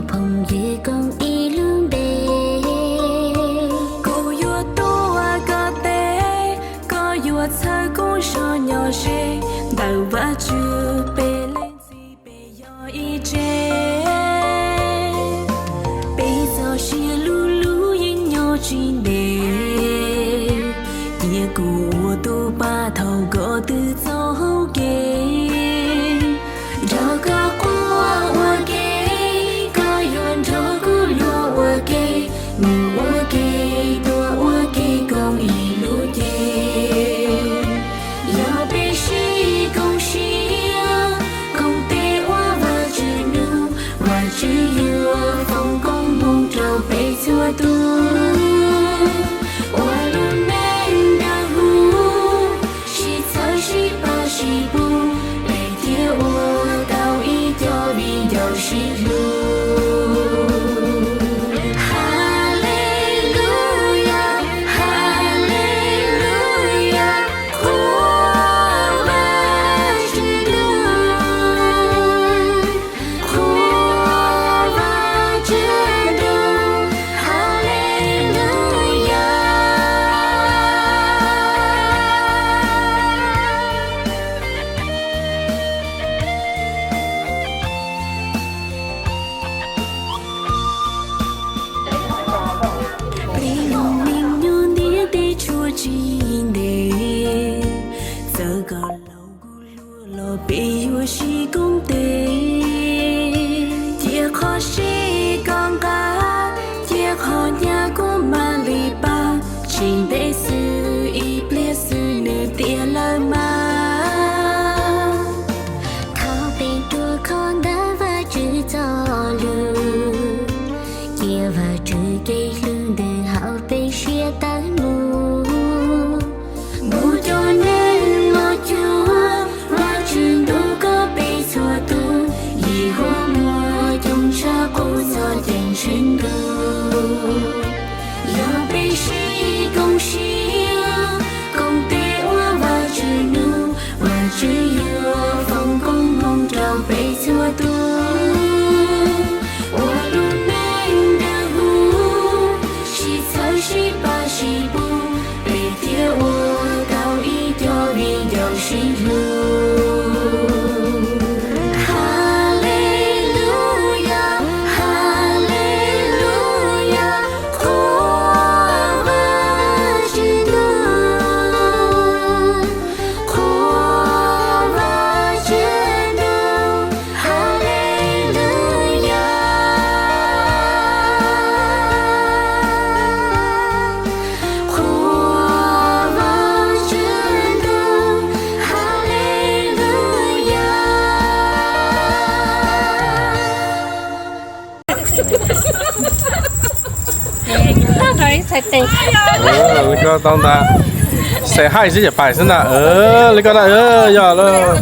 Phooj ywg, koom ib lub npe, kuv yuav tuav koj tes, koj yuav txhawb kuv zog nyob ze, ntawm Vajtswv peb leej txiv peb yog ib tse. Peb txoj sia lub lub yeej nyob tsis ntev, cia kuv ua tus pab thaum koj twb txoj hau kev. Nrog koj quaj ua ke, koj yuav nrog kuv luag ua ke, mus ua ke, tuaj ua ke koom ib lub cev. Yog peb sib koom siab, koom tes ua Vajtswv nug, Vajtswv yuav foom koob hmoov rau peb txhua tus. Ua lub neej dawb huv, sib txhawb sib pab sib pub, peb thiaj ua tau ib co viv ncaus sib hlub. Haleluyas, haleluyas, qhuas Vajtswv ntuj, qhuas Vajtswv ntuj, haleluyas. Peb ua neej nyob ntiaj teb tshuav tsis ntev, txawm koj laus kuj hluas los peb yuav sib koom tes. Cia qhov seb koj nqa, cia qhov nyab kuv mam li pab, tsis ntev xwb ib pliag xwb nws tiav lawm mas. Thov peb ruaj khov ntawm Vajtswv txoj lus, cia Vajtswv kev hlub ntws hauv peb siab tawm mus. Mus coj neeg los cuag Vajtswv ntuj kom peb txhua tus, Yehauvas muaj coob tshaj qub txoj ceeb tsheej ntuj. Yog peb sib koom siab, koom tes ua Vajtswv nug, Vajtswv yuav foom koob hmoov rau peb txhua tus. Ua lub neej dawb huv, sib txhawb sib pab sib pub, peb thiaj ua tau ib co viv ncaus sib hlub. Haleluyas, haleluyas, qhuas Vajtswv ntuj, qhuas Vajtswv ntuj, haleluyas. Qhuas Vajtswv ntuj, haleluyas. Li koj tau ntag. Xes haij xwb ces pais xwb ntag. Li koj ntag, yog lawm.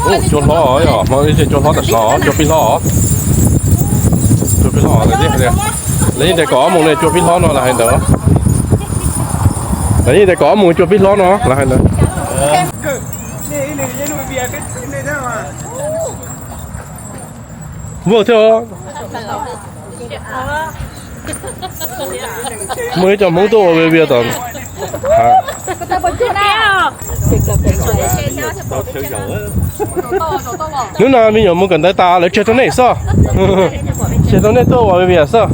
Cua hlob yog, cua hlob tam sim no, cua pib hlob. Cua pib hlob, lawv yeej tias kom ob moos ne cua pib hlob no lawv hais ntawd. Lawv yeej tias kom ob moos cua pib hlob no lawv hais ntawd. Vwj thiab. Muaj ib co Hmoob tuaj ua vias vias tom. Hnub no me nyuam mus kawm ntawv tas lawv tseg rau nej xwb. Tseg rau nej tuaj ua vias vias xwb.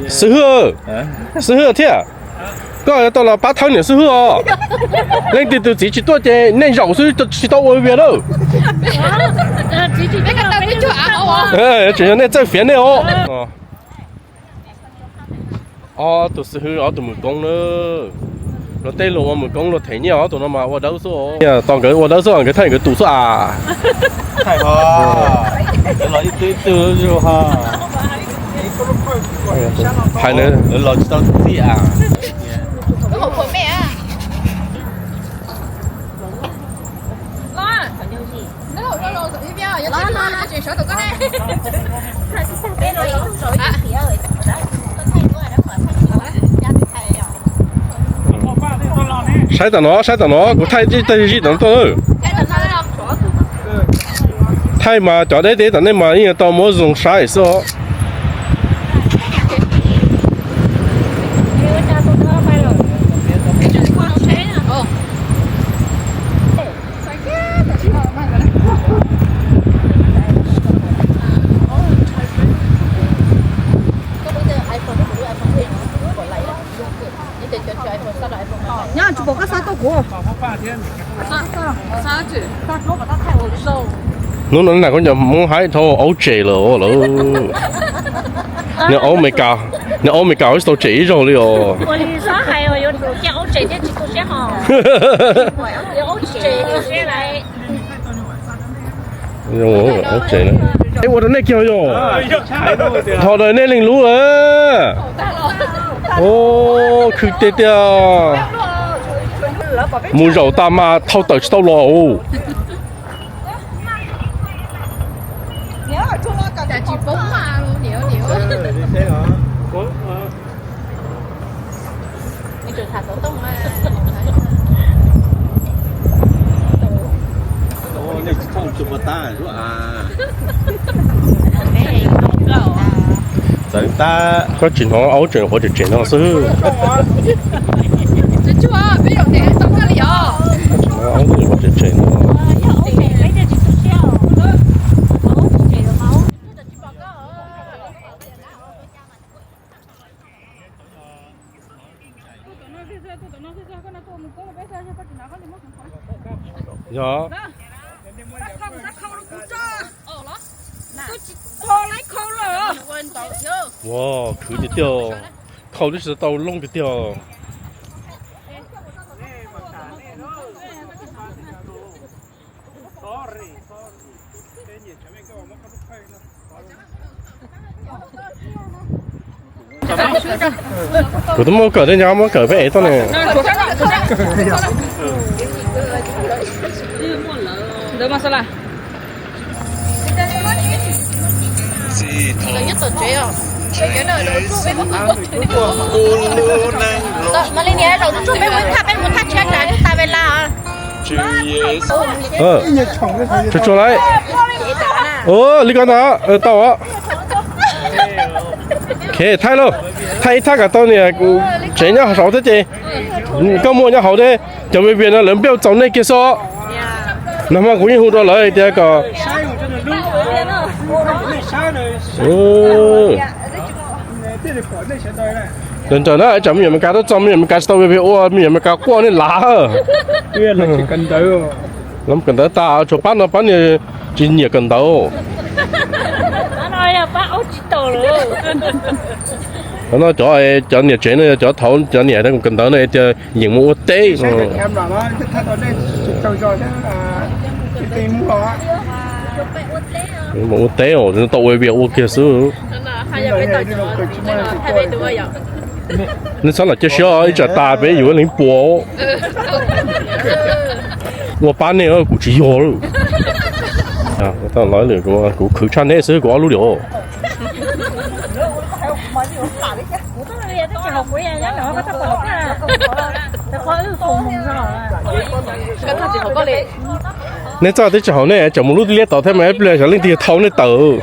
Xib hwb, xib hwb thiab, koj yuav tau los pab thawb niam xib hwb os. Leej twg tus txiv tsis tuaj ces nej zaum xwb tsis tau ua vias lawm. Tseem yog nej txawj fiav nej os. Ob tug xib hwb ob tug mus koob na. Luag tej luag ua mus koob luag them nyiaj, ob tug no mas ua dawb xwb. Tos nkawd ua dawb xwb, nkawd thaij nkawd tus xwb as. Hais, hais, Saib tam no, saib tam no, kuv thaij ib tag zij tam no tuaj. Thaij mas cov deb deb tom nej mas yeej yuav tau muab zoo saib xwb os. Nyob tsis pom koj xa tuaj kuv. Hnub no na koj nco Hmoob haib dhau aub tsem lawm lawm. Nws aub Amelikas, nws aub Amelikas tsis tau tsem ib zaug li os. Ua rau nej kiag yog, thaum ntawd nej leej lub lawm. Khwv tiag tiag. Mus zaum tas mas thau tawm tsis tau los. Txawm tab koj tsis hnov aub tseem quav tsem tsem no xwb. Aub tseem quav tsem tsem no. Yog. Ua khwv tiag tiag, khau twb tsis tau looj tiag tiag. Kuv twb muab kawm tej nyob muab kawm peb ev toj ne. Tsuag tsuag lauj. Li ko ntag, tau. Thaij lauj, thaij ib thaj kom tau niam tsev nyob saud thiab ces koj muaj nyob hauv thiab. Cov me vias no lawv npej txaus nej kiag xwb. Nag hmo kuv yeej hu rau lawv tias kom nrawm nrawm na, tsam me nyuam Amelikas tuaj txog me nyuam Amelikas tsis tau vias ua me nyuam Amelikas quaj nej lav. Kawm ntawv tas tsuas pab no pab niag tsis nyiam kawm ntawv. No cov, cov niam tsev no yog cov thaud cov niam kawm ntawv no tias yeem mus ua teb no. Mus ua teb os, tau ua vias ua kiag xwb. Nej txhob los cia siab, ib tsam tas peb yuav leej puas. Ua pab nej kuv tsis yog lawm. Kuv khwv tshaj neb xwb, kuv ob lub li os. Nej txoj twb tsis haum nej tseem mus lub tib liab tod thiab mas ib pliag xyov leej twg thau nej tawm.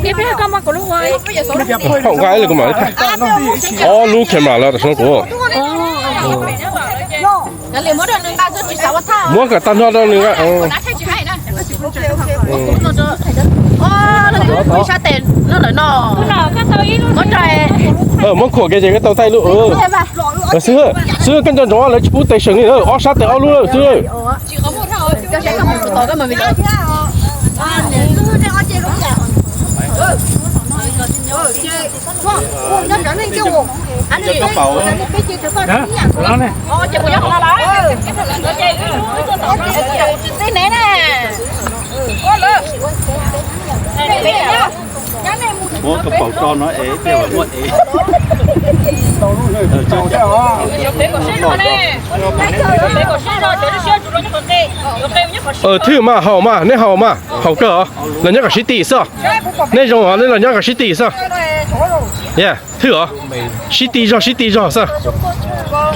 Peb peb koj muab kuv lub ua. Ob lub camera los tam sim no kuv muab kom tag nrho rau nws. Muab khuam kiag ces koj tau thaij lub xwb, xwb koj nco ntsoov lawv tsis pub tes seem li ob sab tes ob lub xwb. Muab kab paus tso no es tej muab es. Thwj mas, haus mas, nej haus mas, haus kawg os. Los nyob kom sib ti xwb. Nej zoo os, nej los nyob kom sib ti xwb. Thwj os, sib ti zog sib ti zog xwb.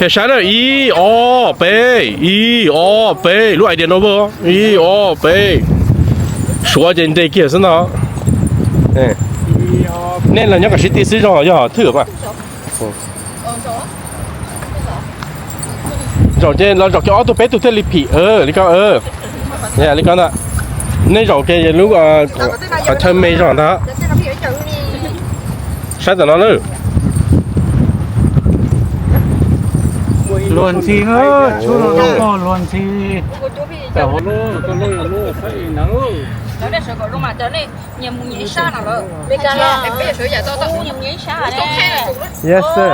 Saib na, ib ob peb, ib ob peb, lub idea no, ib ob peb. Suav ces nres kiag xwb no. Nej los nyob kom sib ti xwb, zoo yog thwj mas. Zaum ces los zaum kiag ob tug peb tug thiaj li phim, li ko, li ko ntag. Nej zaum kiag lub qhov chaw me zog ntag. Saib tam no lawm. Luag ntxhi, luag ntxhi. Yes, sir.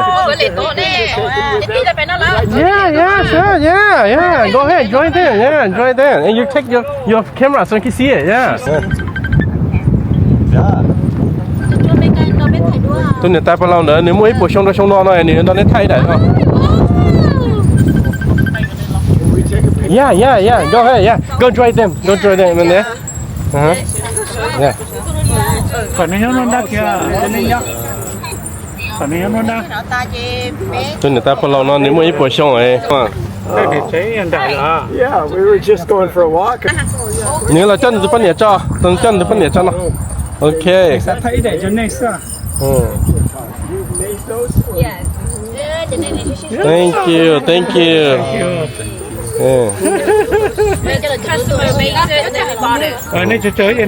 Yeah, yeah, sure, yeah, yeah. Go ahead, join them, yeah, join them. And you take your, your camera so I can see it, yeah. Tus niam tais pog laus ntawd nws muaj ib puas xyoo rau xyoo no no nws nrog neb thaij ib daim no. Yeah, yeah, yeah. Go ahead, yeah. Go join them, go join them. Tus niam tais pog laus no nws muaj ib puas xyoo. Nws los coj nws tus poj niam tso, coj nws tus poj niam tso no. Ok. Thank you, thank you. Nej sawv, nej sawv xwb.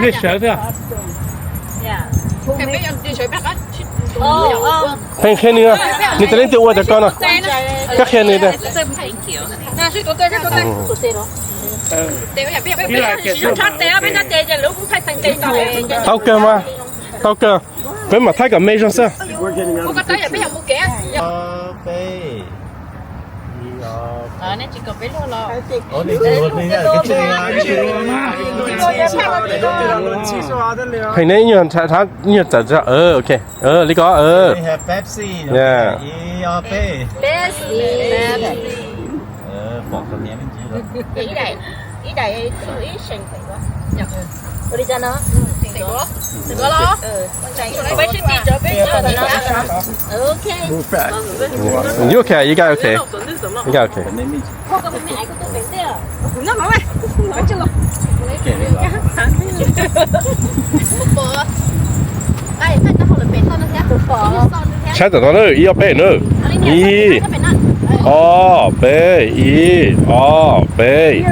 Pheej qhia nws, nws tas leej twg ua cov ko no. Koj qhia nws tias. Tau kawg mas, tau kawg. Peb mam thaij kom me zog xwb. Pheej neb ib nyuag txawm, ok, li ko. You okay? You got okay. You got okay. Saib tom no na, ib ob peb na. Ib ob peb, ib ob peb.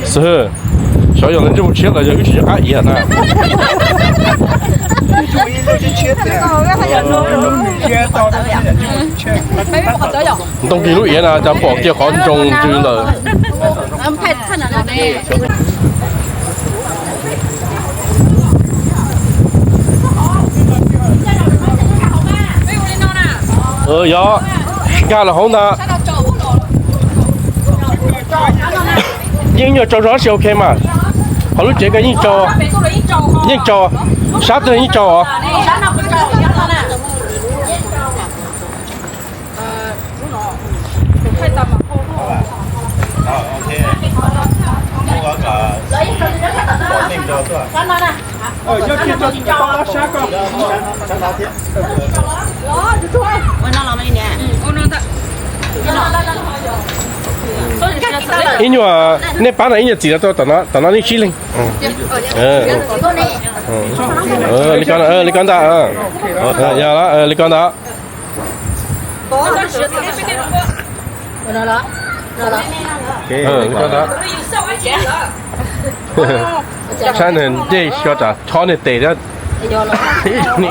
Xib hwb, xyov yog lawv ntsej muag tshiab los yog wb tsis nco qab iav na. Ntoo kis lub iav no cas pom kiag qhov ntsoog ntsws ntawd. Yog, nkag los hauv ntag. Yeej nyuag tsau zog tab sis ok mas. Qhov lub tsev ko yeej tsau, yeej tsau, sab twg yeej tsau os. Ib nyuag nej pab no ib nyuag txim rau tom no, tom no nej tsib leeg. Li ko, li ko ntag. Yog li ko ntag. Li ko ntag. Saib nws ncej xyov tsam chob niag tes thiab,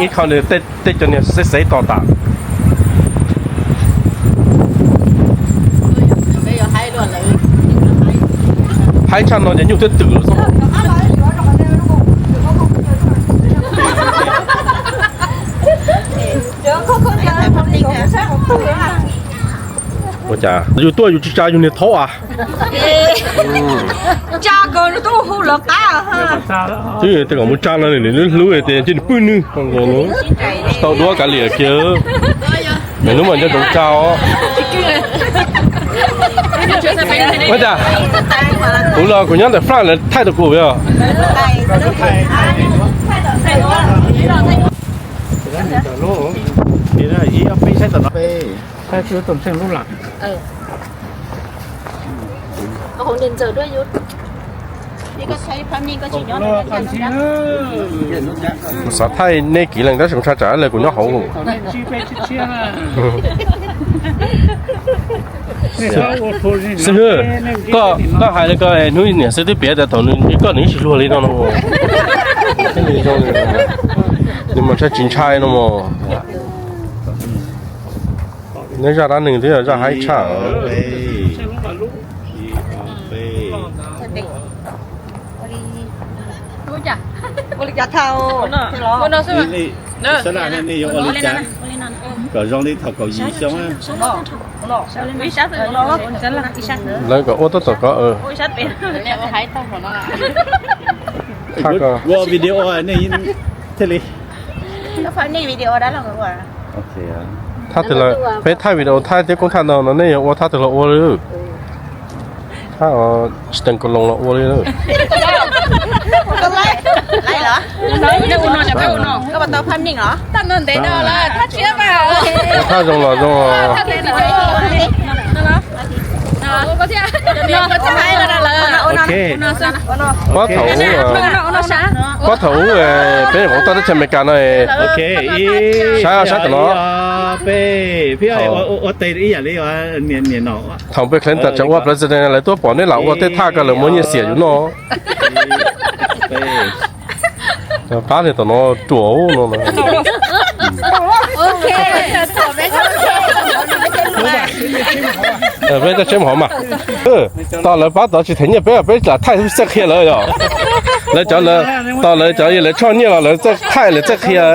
ib qho nws tej cov niag xeb xev to tas. Haib tshaj no ces nyuj twb twm lawm xwb. Ua cas yus tuaj yus tsis tsa yus niag thaub as? Tsa ko tuaj hu lawv qab. Twb tej kom mus tsa no nws hlub tias cia nws pwj nws, tsis tau duab kav liam kiag. Nws hnub mas nco ntsoov tsa os. Ua cas kuv los kuv nyob ntawm France lawv thaij rau kuv os. Kuv xav thaij nej kiv leej tab sis kuv ntshai tsam lawv kuv nyob hauv. Xib hwb, koj hais li ko hnub niam xib twb piav tias thaum nws koj nws ib tsis luag li no no. Nws mas ntshai tsis ntshai no mos. Neb zaj dab neeg twb yog zaj haib tshaj. Ua li cas thaj? Sab laj nej yuav ua li cas kom zoo li thaum kaum yim xyoo? Lawv kom ua tab tom ko. Ua video nej thiaj li thaj twg los peb thaij video thaij thiab koob thaij ntau no nej yuav ua thaj twg los ua li. Thaj tsis teem kaus loos los ua li. Thaj zoo los zoo. Pab thaum ub, pab thaum ub peb nyuam qhuav toj teb chaws Amelikas no. Saib, saib tam no. Thaum Bill Clinton tseem ua president lawv tuaj pom nej lam ua tej thaj ko lawv muab nyiaj xiam yus noj. Pab niag tom no ruam no. Peb txawj tsheb hov mas. Tos lawv pab tod tsis them nyiaj peb, peb lam thaij txawj qhia lawv yom. Lawv cov, tos lawv cov lawv tshoj nyiaj los lawv txawj thaij lawv txawj qhia.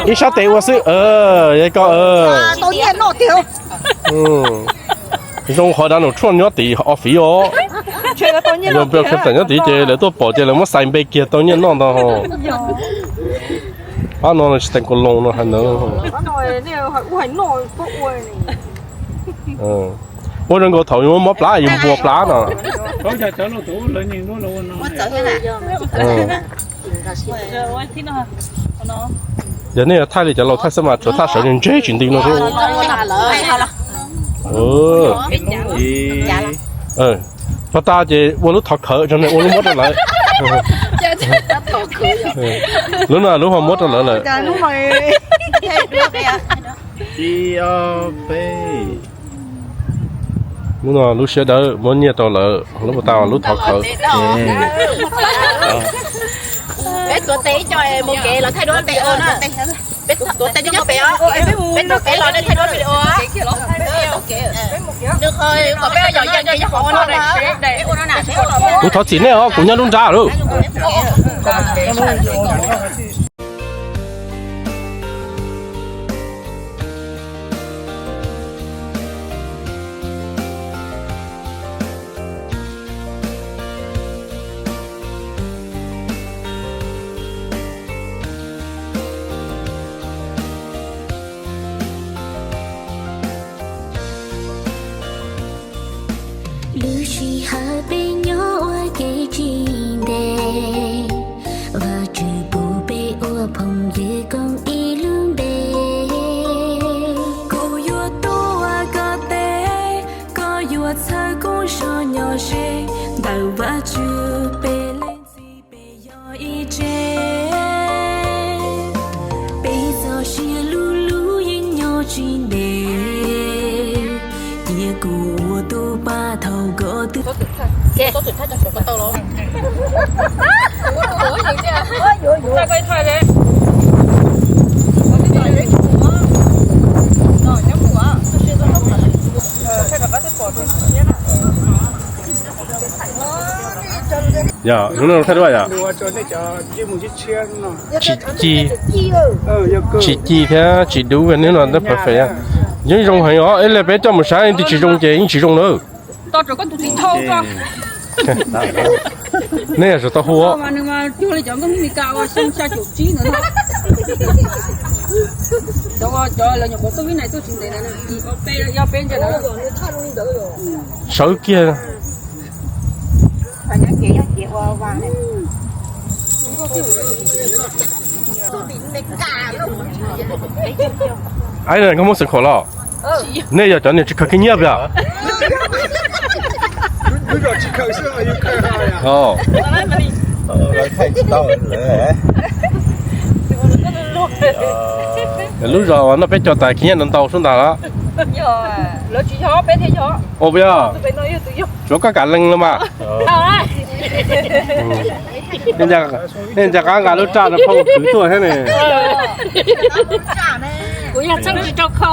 Ib sab tes ua xwb, yog koj. Zoo qhov Donald Trump nyob tim office os. Yog Bill Clinton nyob tid ces lawv tuaj pom ces lawv muab xais npe kiag tau nyiaj noj ntag. Pab no tsis teem kaus loos no hais ntawd. Ua zoo nkaus thaum yus muab plab yus npua plab no. Yog nej yuav thaij li cov laus thaij xwb mas tsuav thaj sawv ntseg tsis nti no xwb. Pog tas ces ua lub thov khawv rau nws, ua lub muab rau lawv. Lub no lub ho muab rau lawv lawm. Lub no lub siab dawb muab nyiaj rau lawv, lub pog tas lub thov khawv. Peb tuav tes ib co mus kev los thaij duab video na. Peb tuav tes coj pem os. Peb tuav kev los thaij duab video. Nws qhov kom peb yom yom yom qhov ua no na. Kuv thov txim nej os, kuv nyob lub nrab lawm. Lub sij hawm peb nyob ua ke tsis ntev, Vajtswv pub peb ua phooj ywg koom ib lub npe. Kuv yuav tuav koj tes, koj yuav txhawb kuv zog nyob ze, ntawm Vajtswv peb leej txiv peb yog ib tse. Siab lug lug yeej nyob tsis ntev, cia kuv ua tus pab thaum koj twb Yog, hnub no thaij duab yom? Tsis ci, tsis ci thiab tsis dub, hnub no perfect. Yeej zoo heev os, ib li peb coj mus saib twb tsis zoo ces yeej tsis zoo na. Nej yog tsum tau hu. Sawv kiag. Ai, koj muaj xeem khuam los? Nej yog cov niag tsis khaws khib nyiab puas yog? Lub zos uas noj peb caug tas khib nyiab ntau ntau sub ntag los? Ua puas yog? Tsuav koj kam lees los mas. Nej ncaj qab nqa lub raj no phauj kwv tuaj thiab ne. Kuv yog txheej tsis rau kho.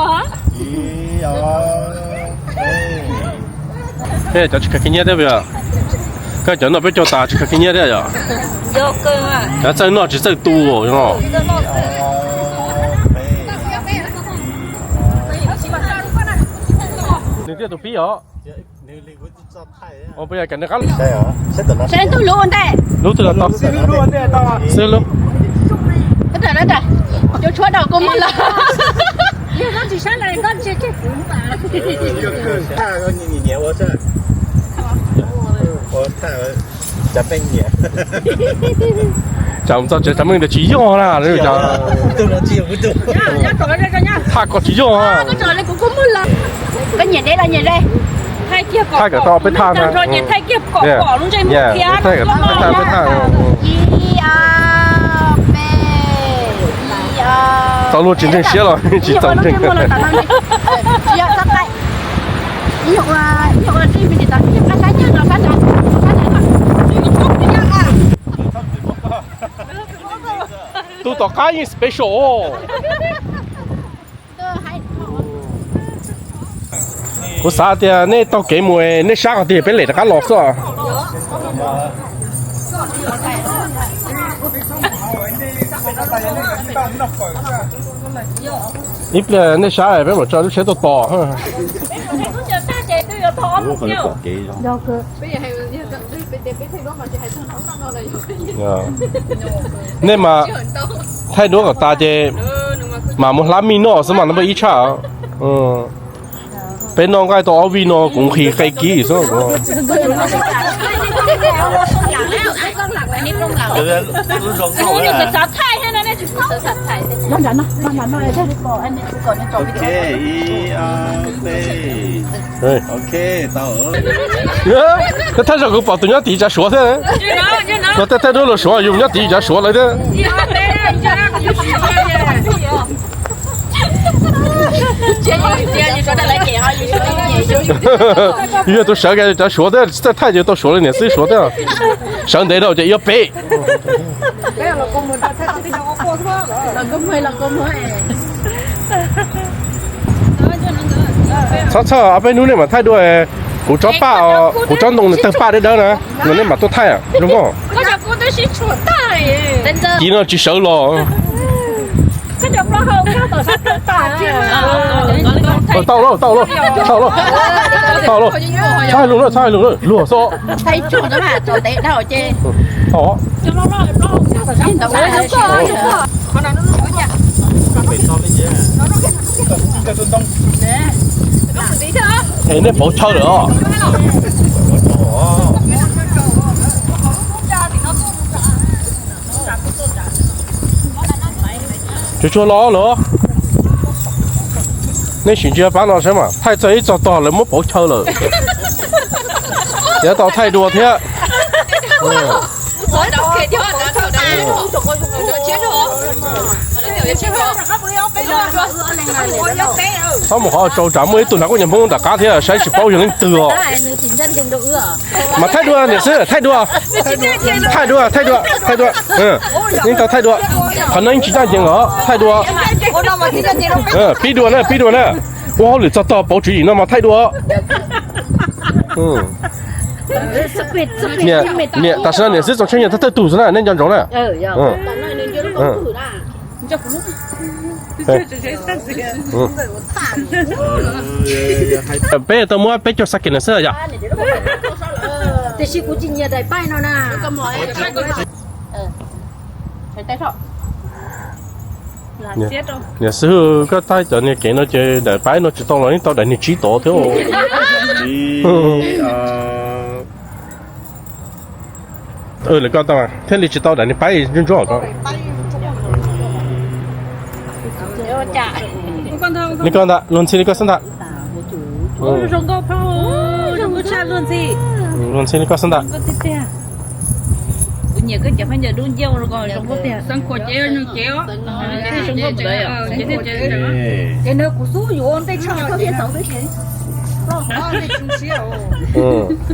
Cov tsis khaws khib nyiab thiab puas yog? Koj cov noj peb caug tas tsis khaws khib nyiab thiab yom? Cov txawj noj tsis txawj tu no. Nws thiaj tus pib os. Ua puas yog, kam nws qab. Saib tus lub ua ntej. Lub twg los tau. Xwb lub. Cov tshuab daus kua muag los. Tsam mus txog tsev tsam meej tias tsis yog na. Thaj ko tsis yog. Koj nyiam deb los nyiam deb? Thaij kom tau peb thaj na. Thaij kom tau peb thaj. Ib, ob, peb, ib, ob. Txaus luag tsis ntseeg siab los tsis txaus ntseeg. Tus tom qab yeej special. Kuv xav tias nej taug kev mus, nej sab qhov twg peb lem rov qab los xwb. Ib pliag nej sab peb mam tso lub tsheb tuaj tos. Nej mas thaij duab kom tas ces mam mus hlab mij noj xwb mas no npaj ib tshaj. Peb noj nqaij tau ob vij no kuv nqhis qe kib xwb. Thaij zaum kuv pom tus nyob tim tsav suav thiab. Thaij duab luag suav yus nyob tim tsav suav lawm thiab. Yus yog tus sawv tsav suav thiab, tsis txawj thaij ces tau suav li niam xib suav thiab. Sawv ntev dhau ces yuav pem. Txhob txhob, ob peb hnub nej mam thaij dua. Kuv tsob paj, kuv tsob ntoo nws tawg paj dawb dawb na, no nej mam tuaj thaij zoo mog. Ci no tsis sawv los. Tau lauj, tau lauj, tau lauj, tau lauj. Txhob hais lus na, txhob hais lus na, luag xwb. Es nej pauv chaw lawm os. Tsuag tsuag los lawm. Nej sim ntsia pab no saib mas, thaij txog ib txog tog lawv muab pauv chaw lawm. Yuav tau thaij dua thiab. Pauv chaw. Txhob mus qhov tsau tsam muaj ib tug hnav kuj nyias Hmoob nram qab thiab saib tsis paub yog leej twg os. Mas thaij dua niam xwb, thaij dua. Thaij dua, thaij dua, thaij dua. Yeej tau thaij dua. Qhov no yeej tsis ncaj ncees os, thaij dua. Pib dua na, pib dua na. Ua hauj lwm txog tog pauv tswv yim no mas thaij dua. Niam, tam sim no niam xwb txaus tsheej nyias thawj thawj tug xwb na, nej nco ntsoov na. Peb tau muab peb caug xab kem na xwb yom. Tiam sis kuv tsis nyiam daim paib no na. Niam xib hwb, koj thaij cov niag kev no ces daim paib no tsis tau los yeej tau daim niag tsib tod thiab. Lawv koj tau thiaj li tsis tau daim niag paib ntsuab ntsuab ko. Li koj ntag, luag ntxhi li koj xwb ntag. Luag ntxhi li koj xwb ntag.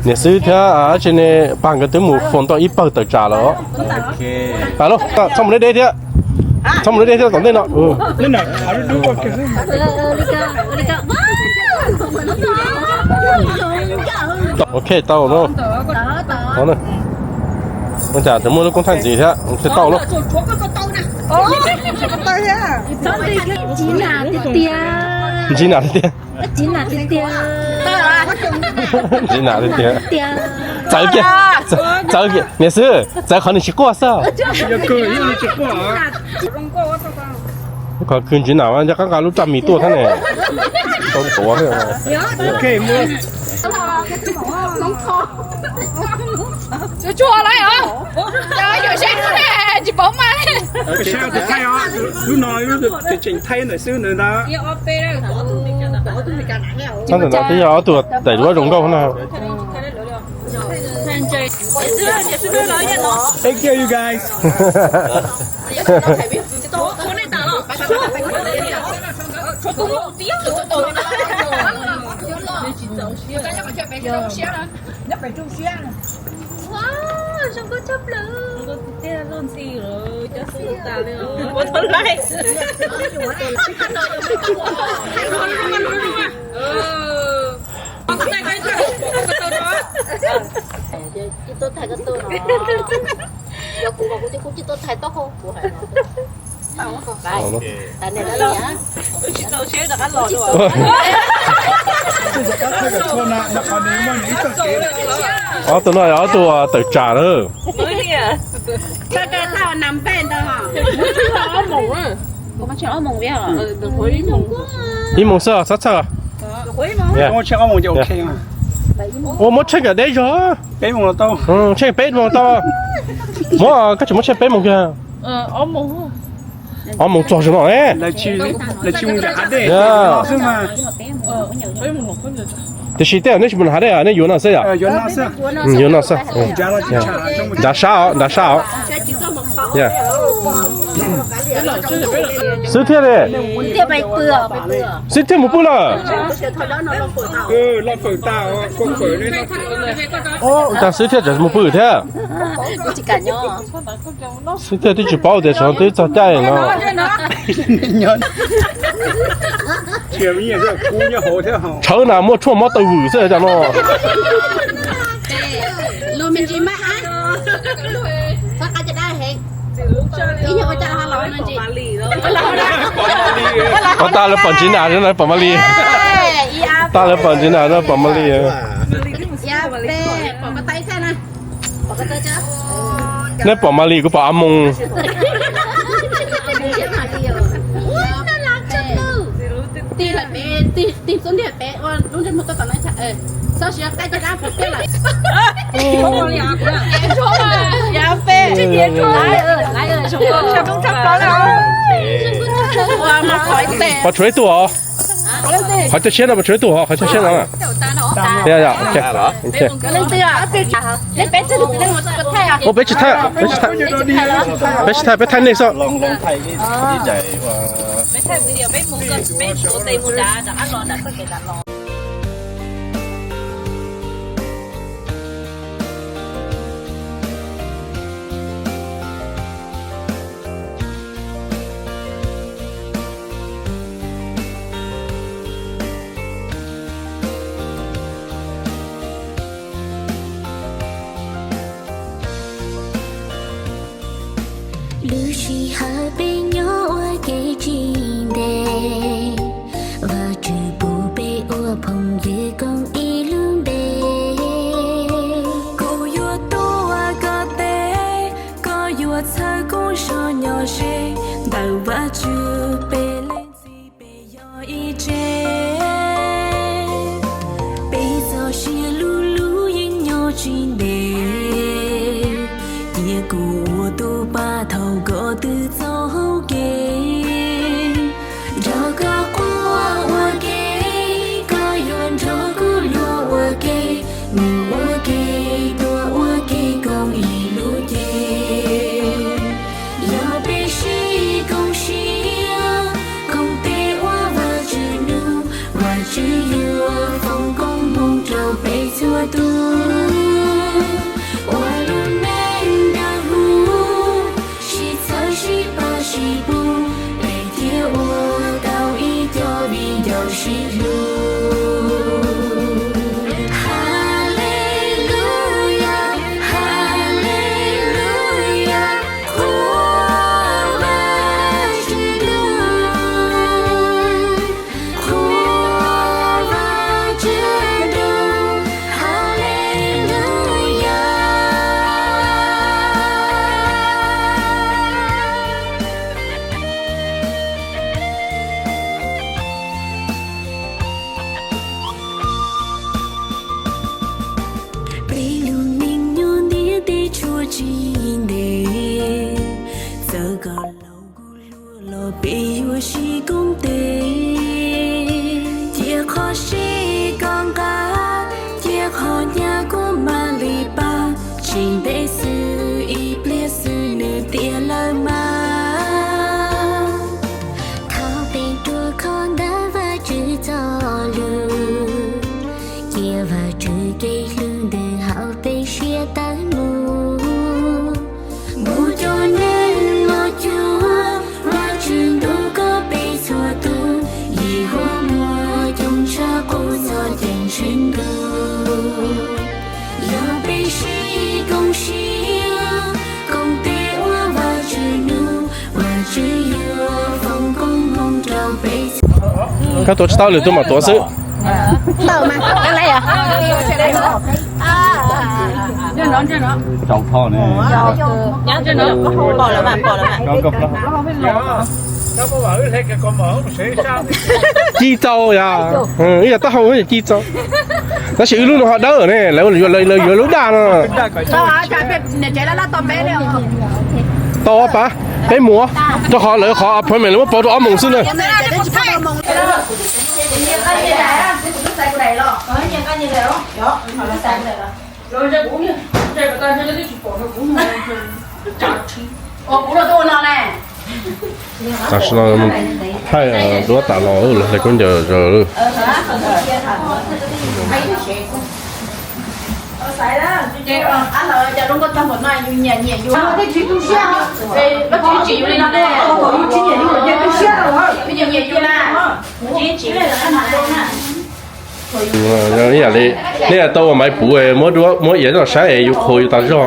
Niam xib hwb thiab tsis ne, pab nkawd twb mus foom tau ib pawg tawm tsam lawm. Txhob mus deb deb thiab, txhob mus deb deb thiab tom ntej no. Ok, tau no. Ua cas tseem muaj lub koob thaij ntxiv thiab, tau lawm. Ntsis nam tiag tiag. Ntsis nam tiag tiag. Txawv kiag, txawv kiag, niam xib hwb, txawv qhov nws tsis quaj xwb. Qhov khwv ntsis nam nco qab nqa lub raj mis tuaj thiab ne. Tau tuav thiab. Tsuag tsuag lawm os. Cov yuam seb tsis paub mas. Lub no tseem thaij ntawm xwb ntawd ntag. Txhob ntawm no twb yog ob tug daim duab zoo nkauj na. Thank you, you guys. Zoo nkauj tshaj plaws. Cov xwb tas li. Tsis tuaj thaij koj tuaj no. Yog kuv mas kuv twb kuj tsis tuaj thaij tau kuv hais no. Ob tug no yog ob tug tawm tsam na. Ib moos xwb txhob txhawj. Ua muab tsheej kom deb zog. Tsheej peb moos tau. Muab, koj tseem muab tsheej peb moos kiag. Ob moos txog zoo no ne. Tiam sis tej zaum nej tsis mus nram hav dej, nej yuav no xwb yom? Yuav no xwb. Nrad sab os, nrad sab os. Xwb thiaj li. Xwb thiaj mus pw lawm. Cas xwb thiaj tseem mus pw thiab. Xwb thiaj twb tsis paub tias xyov twb txog caij no. Tshawb na muaj tshuaj mob taw vwm xwb cas no. Ua tas lawv pom ntsis nas no pom Mab Li. Tas lawv pom ntsis nas no pom Mab Li. Nej pom Mab Li, kuv pom A Moos. Pov tshuav ib tug os. Qhov coj siab no pov tshuav ib tug os, qhov coj siab no. Ua peb tsis thaij, peb tsis thaij, peb tsis thaij, peb thaij nej xwb. Peb thaij video, peb mus, peb ua tes mus nram, nram qab los, nram txoj kev nram los. Lub sij hawm peb nyob ua ke tsis ntev, Vajtswv pub peb ua phooj ywg koom ib lub npe. Kuv yuav tuav koj tes, koj yuav txhawb kuv zog nyob ze, ntawm Vajtswv peb leej txiv peb yog ib tse. Peb txoj sia lub lub yeej nyob tsis ntev, cia kuv ua tus pab thaum koj twb txoj hau kev. Nrog koj quaj ua ke, koj yuav nrog kuv luag ua ke, mus ua ke, tuaj ua ke koom ib lub cev. Yog peb sib koom siab, koom tes ua Vajtswv nug, Vajtswv yuav foom koob hmoov rau peb txhua tus. Ua lub neej dawb huv, sib txhawb sib pab sib pub, peb thiaj ua tau ib co viv ncaus sib hlub. Haleluyas, haleluyas, qhuas Vajtswv ntuj, qhuas Vajtswv ntuj, haleluyas. Peb lub neej nyob ntiaj teb tshuav tsis ntev, txawm koj laus kuv hluas los peb yuav sib koom tes. Cia qhov sib koom nqa, cia qhov hnyav kuv mam li pab, tsis ntev xwb ib pliag xwb nws tiav lawm mas. Thov peb ruaj khov ntawm Vajtswv txoj lus, cia Vajtswv kev hlub ntws hauv peb siab tawg mus. Mus cov neeg los cuag, Vajtswv ntuj koj peb txhua tus, Yehauvas muaj coob tshaj qub txoj ceeb tsheej ntuj. Yog peb sib koom siab, koom tes ua Vajtswv nug, Vajtswv yuav foom koob hmoov rau peb. Koj tuav tsis tau, lwm tus mam tuav xwb. Ci tau yog, ib yam taub hau ci tau. Tab sis wb lub no ho dawb ne, lawv yuav lub daj no. Tau pab, peb mus, rau qhov lawv qhov appointment lawv muab pauv rau ob moos xwb na. Tam sim no thaij duab tas los lawv hle khaub ncaws zaws lawm. Ib yam li nej tau ua maiv puv, muab duab muab iav los saib es yus qhuas yus tas zog.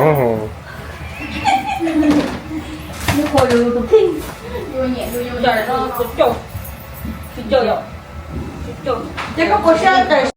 Ces koj puas siab tawm